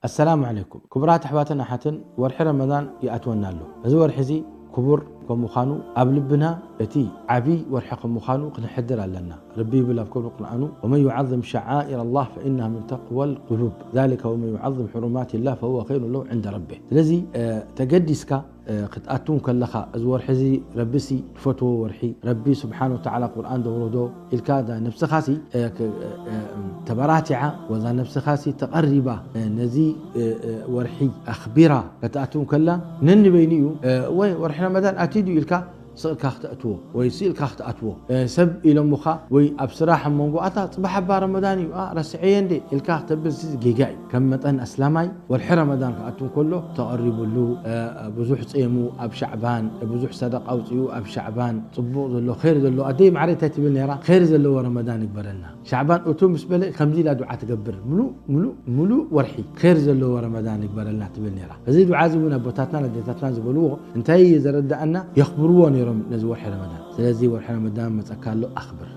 ኣሰላሙ ዓለይኩም ክቡራት ኣሕዋትን ኣሓትን፣ ወርሒ ረመዳን ይኣትወና ኣሎ። እዚ ወርሒ እዚ ክቡር ከም ምዃኑ ኣብ ልብና እቲ ዓብዪ ወርሒ ከም ምዃኑ ክንሕድር ኣለና። ረቢ ይብል ኣብ ክብሪ ቁርኣኑ፣ "ወመን ዩዓዝም ሸዓኢረ ላህ ፈኢነሃ ምን ተቅወል ቁሉብ፣ ዛሊከ ወመን ዩዓዝም ሕሩማት ላህ ፈሁወ ኸይሩ ለሁ ዕንደ ረቢህ." ስለዚ ተገዲስካ ክትኣትው ከለኻ፣ እዚ ወርሒ እዚ ረቢሲ ዝፈትዎ ወርሒ፣ ረቢ ስብሓን ወተዓላ ቁርኣን ዘውረዶ ኢልካ እዛ ነብስኻሲ ተበራቲዓ፣ ወዛ ነብስኻሲ ተቐሪባ ነዚ ወርሒ ኣኽቢራ ክትኣትው ከላ፣ ነንበይኑ እዩ ወይ ወርሒ ረመዳን ኣትዩ ኢልካ ስቕ ኢልካ ክትኣትዎ ወይ ስኢልካ ክትኣትዎ፣ ሰብ ኢሎምኻ ወይ ኣብ ስራሕ ኣብ መንጎ፣ "ኣታ ጽባሕ እባ ረመዳን እዩ፣ ኣ፣ ረስዐየ እንዴ?" ኢልካ ክተብል ጌጋ እዩ። ከም መጠን ኣስላማይ ወርሒ ረመዳን ክኣቱ እንከሎ ተቐሪቡሉ፣ ብዙሕ ጼሙ ኣብ ሻዕባን፣ ብዙሕ ሰደቃ ኣውጺኡ ኣብ ሻዕባን፣ ጽቡቕ ዘሎ ኸይር ዘሎ፣ ኣደይ ማዕረ እንታይ ትብል ነይራ? "ኸይር ዘለዎ ረመዳን ይግበረልና። ሻዕባን እቱ ምስ በለ ከምዚ ኢላ ዱዓ ትገብር፣ ምሉእ፣ ምሉእ፣ ምሉእ ወርሒ ኸይር ዘለዎ ረመዳን ይግበረልና" ትብል ነይራ። እዚ ዱዓ እዚ እውን ኣቦታትናን ኣዴታትናን ዝበልዎ እንታይ እዩ ዘረዳእና? የኽብርዎ ነይሮም ነዚ ወርሒ ረመዳን። ስለዚ ወርሒ ረመዳን መጸካ ኣሎ፣ ኣኽብር።